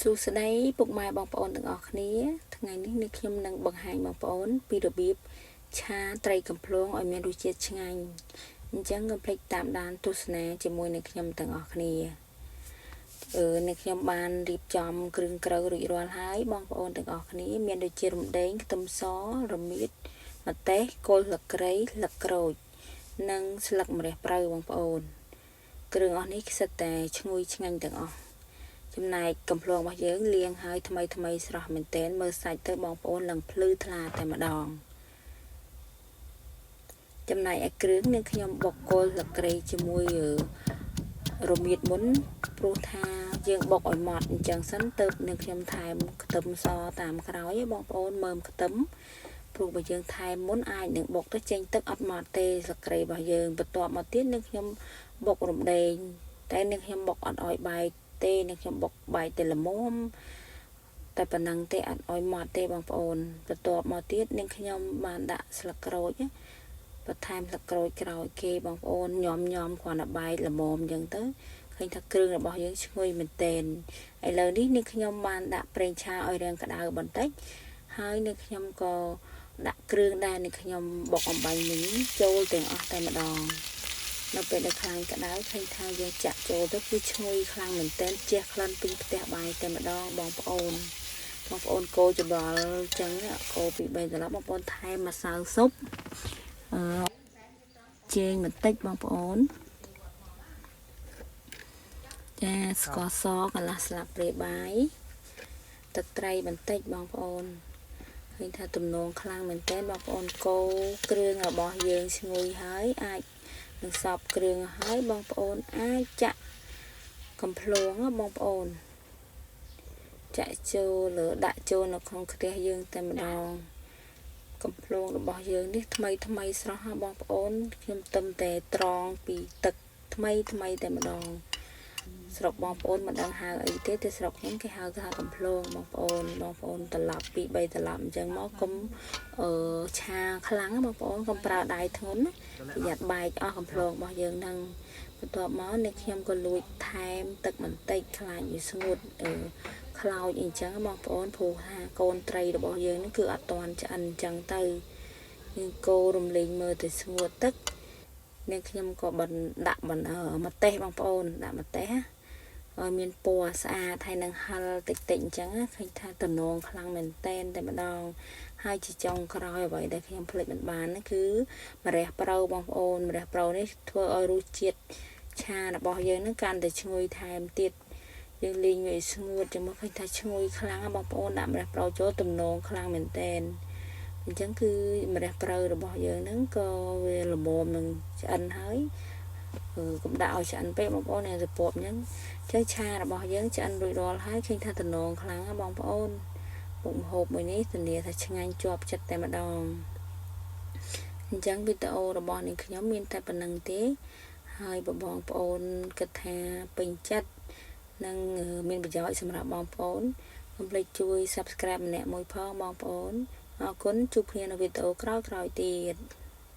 សួស្តីពុកម៉ែបងប្អូនទាំងអស់គ្នាថ្ងៃនេះនេះខ្ញុំនឹងបង្ហាញបងប្អូនពីរបៀបឆាត្រីកំភ្លងឲ្យមានរសជាតិឆ្ងាញ់អញ្ចឹងកុំភ្លេចតាមដានទស្សនាជាមួយនឹងខ្ញុំទាំងអស់គ្នាអឺនេះខ្ញុំបានរៀបចំគ្រឿងក្រៅរួចរាល់ហើយបងប្អូនទាំងអស់គ្នាមានដូចជារំដេងខ្ទឹមសរមៀតម្ទេសគល់ស្លឹកគ្រៃស្លឹកក្រូចនិងស្លឹកម្រះព្រៅបងប្អូនគ្រឿងអស់នេះសុទ្ធតែឈ្ងុយឆ្ងាញ់ទាំងអស់ចំណែកកំភ្លងរបស់យើងលាងហើយថ្មីថ្មីស្រស់មែនទែនមើលសាច់ទៅបងប្អូនឡើងភ្លឺថ្លាតែម្ដងចំណែកឯគ្រឿងនឹងខ្ញុំបុកគល់ស្លឹកគ្រៃជាមួយរមៀតមុនព្រោះថាយើងបុកឲ្យម៉ត់អញ្ចឹងសិនទៅនឹងខ្ញុំថែមខ្ទឹមសតាមក្រោយបងប្អូនមើមខ្ទឹមព្រោះបើយើងថែមមុនអាចនឹងបុកទៅចេញទឹកអត់ម៉ត់ទេស្លឹកគ្រៃរបស់យើងបន្ទាប់មកទៀតនឹងខ្ញុំបុករំដេងតែនឹងខ្ញុំបុកអត់ឲ្យបែកទេនឹងខ្ញុំបុកបែកតែល្មមតែប៉ុណ្ណឹងទេអត់ឲ្យម៉ត់ទេបងប្អូនបន្ទាប់មកទៀតនឹងខ្ញុំបានដាក់ស្លឹកក្រូចបន្ថែមស្លឹកក្រូចក្រោយគេបងប្អូនញោមញោមគ្រាន់តែបែកល្មមអញ្ចឹងទៅឃើញថាគ្រឿងរបស់យើងឈ្ងុយមែនទែនឥឡូវនេះនេះខ្ញុំបានដាក់ប្រេងឆាឲ្យរាងក្តៅបន្តិចហើយនេះខ្ញុំក៏ដាក់គ្រឿងដែរនេះខ្ញុំបុកអំបាញ់មិញចូលទាំងអស់តែម្ដងនៅពេលដែលខ្លាញ់ក្តៅឃើញថាយើងចាក់ចូលទៅគឺឈ្ងុយខ្លាំងមែនទែនជះក្លិនពេញផ្ទះបាយតែម្ដងបងប្អូនបងប្អូនកូរច្បល់អញ្ចឹងកូរពី3ត្រឡប់បងប្អូនថែមម្សៅស៊ុបអឺចេងបន្តិចបងប្អូនចាស្ករសកន្លះស្លាបព្រាបាយទឹកត្រីបន្តិចបងប្អូនឃើញថាទំនងខ្លាំងមែនទែនបងប្អូនកូរគ្រឿងរបស់យើងឈ្ងុយហើយអាចនឹងសពគ្រឿងហើយបងប្អូនអាចចាក់កំភ្លងបងប្អូនចាក់ចូលលើដាក់ចូលនៅក្នុងខ្ទះយើងតែម្ដងកំភ្លងរបស់យើងនេះថ្មីថ្មីស្រស់ហ่าបងប្អូនខ្ញុំទឹមតែត្រងពីទឹកថ្មីថ្មីតែម្ដងស្រុកបងប្អូនមិនដឹងហៅអីទេតែស្រុកខ្ញុំគេហៅថាកំភ្លងបងប្អូនបងប្អូនត្រឡប់ពី3ត្រឡប់អញ្ចឹងមកកុំអឺឆាខ្លាំងបងប្អូនកុំប្រើដៃធ្ងន់ណាប្រយ័ត្នបែកអស់កំភ្លងរបស់យើងហ្នឹងបន្ទាប់មកនេះខ្ញុំក៏លួចថែមទឹកបន្តិចខ្លាចវាស្ងួតអឺខ្លោចអញ្ចឹងបងប្អូនព្រោះថាកូនត្រីរបស់យើងនេះគឺអត់ទាន់ឆ្អិនអញ្ចឹងទៅយើងកូររំលែងមើលទៅស្ងួតទឹកនេះខ្ញុំក៏បណ្ដាក់បណ្ម្ទេសបងប្អូនដាក់ម្ទេសឲ្យមានពណ៌ស្អាតហើយនឹងហឹលតិចតិចអញ្ចឹងឃើញថាតំណងខ្លាំងមែនតែនតែម្ដងហើយជាចុងក្រោយអ្វីដែលខ្ញុំភ្លេចមិនបានគឺម្រះព្រៅបងប្អូនម្រះព្រៅនេះធ្វើឲ្យរសជាតិឆារបស់យើងនឹងកាន់តែឈ្ងុយថែមទៀតយើងលីងវាឲ្យស្ងួតចាំមកឃើញថាឈ្ងុយខ្លាំងបងប្អូនដាក់ម្រះព្រៅចូលទំនងខ្លាំងមែនតែនអញ្ចឹងគឺម្រះព្រៅរបស់យើងហ្នឹងក៏វាល្មមនឹងឆ្អិនហើយកុំដាក់ឲ្យឆ្អិនពេកបងប្អូនអ្នកទៅពប់អញ្ចឹងចឹងឆារបស់យើងឆ្អិនរួចរាល់ហើយឃើញថាតំណងខ្លាំងណាបងប្អូនមុខម្ហូបមួយនេះធានាថាឆ្ងាញ់ជាប់ចិត្តតែម្ដងអញ្ចឹងវីដេអូរបស់នាងខ្ញុំមានតែប៉ុណ្្នឹងទេហើយបើបងប្អូនគិតថាពេញចិត្តនិងមានប្រយោជន៍សម្រាប់បងប្អូនកុំភ្លេចជួយ Subscribe ម្នាក់មួយផងបងប្អូនអរគុណជួបគ្នានៅវីដេអូក្រោយៗទៀត។